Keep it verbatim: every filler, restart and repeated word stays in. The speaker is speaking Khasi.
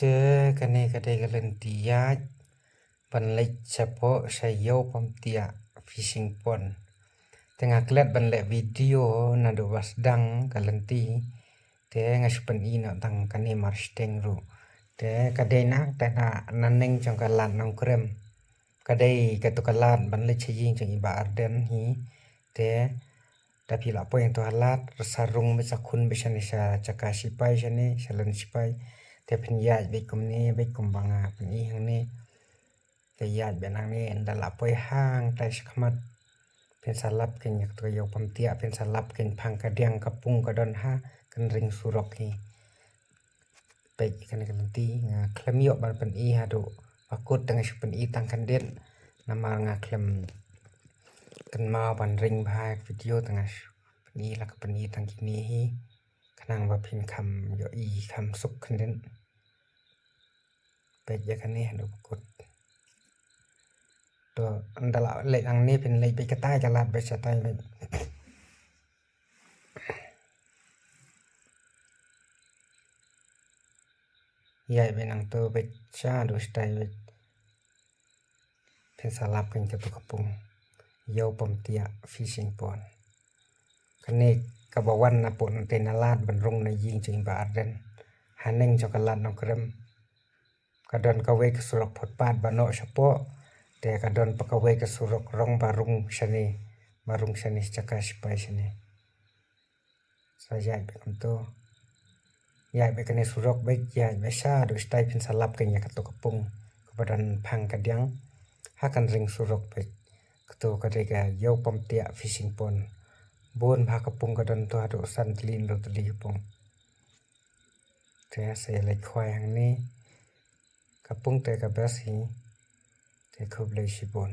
Te kane ka dei ka lynti ïaid ban leit shapoh sha Ïew Pamtiah Fishing Pond. Te nga klet ban leh video naduh ba sdang ka lynti. Te nga shu pyni noh tang kane marshiteng ruh. Te ka dei na, te na, na ning jong ka lad Nongkrem. Ka dei katu ka lad ban leit sha ïing jong i Bah Ardent hi. Te da phi lah poi hangtu ha lad, sa rung beit, sa khun beit shane sha jaka shipai shane, sha lynti shipai. Te phin ïaid beit kumne, beit kumba nga pyni hangne. Te ïaid beit nangne, ynda lah poi hangtai shakhmat, phin sa lap keiñ ïa katu ka Ïew Pamtiah, phin sa lap keiñ phang ka diang, ka pung ka don ha, kan ring surok hi. Peit kane ka lynti, nga khlem ïoh ban pyni haduh ba kut, te nga shu pyni tang khyndiat. Namar nga khlem kynmaw ban ring bha ïa ka video, te nga shu pyni la ka pyni tang kine hi. Khnang ba phin kham ïohi kham suk khyndiat. Peit ïa kane haduh ba kut. To, ynda lah leit nangne phin leit beit katai ka lad beit shatai beit. Ïaid beit nangtu beit shaduh shatai beit. Phin sa lap keiñ katu ka pung. Ïew Pamtiah Fishing Pond. Kane kaba wan napoh nangtei na lad ban rung na ïing jong i Bah Ardent. Ha ning jong ka lad Nongkrem. Ka don kawei ka surok footpath ba noh shapoh. Te ka don pat kawei ka surok rong ba rung shane. Ba rung shane jaka shipai shane. Sa ïaid beit kumtu. Ïaid beit kane surok beit, ïaid beit shaduh shatai phin sa lap keiñ ïa katu ka pung kaba don phang ka diang. Ha kan ring surok beit. Katu ka dei ka Ïew Pamtiah Fishing Pond. Bun bha ka pung ka don tu, haduh san tylli hynriew tylli ka pung. Te sa ïaleit khwai hangne. Ka pung te ka best hi. Te khublei shibun.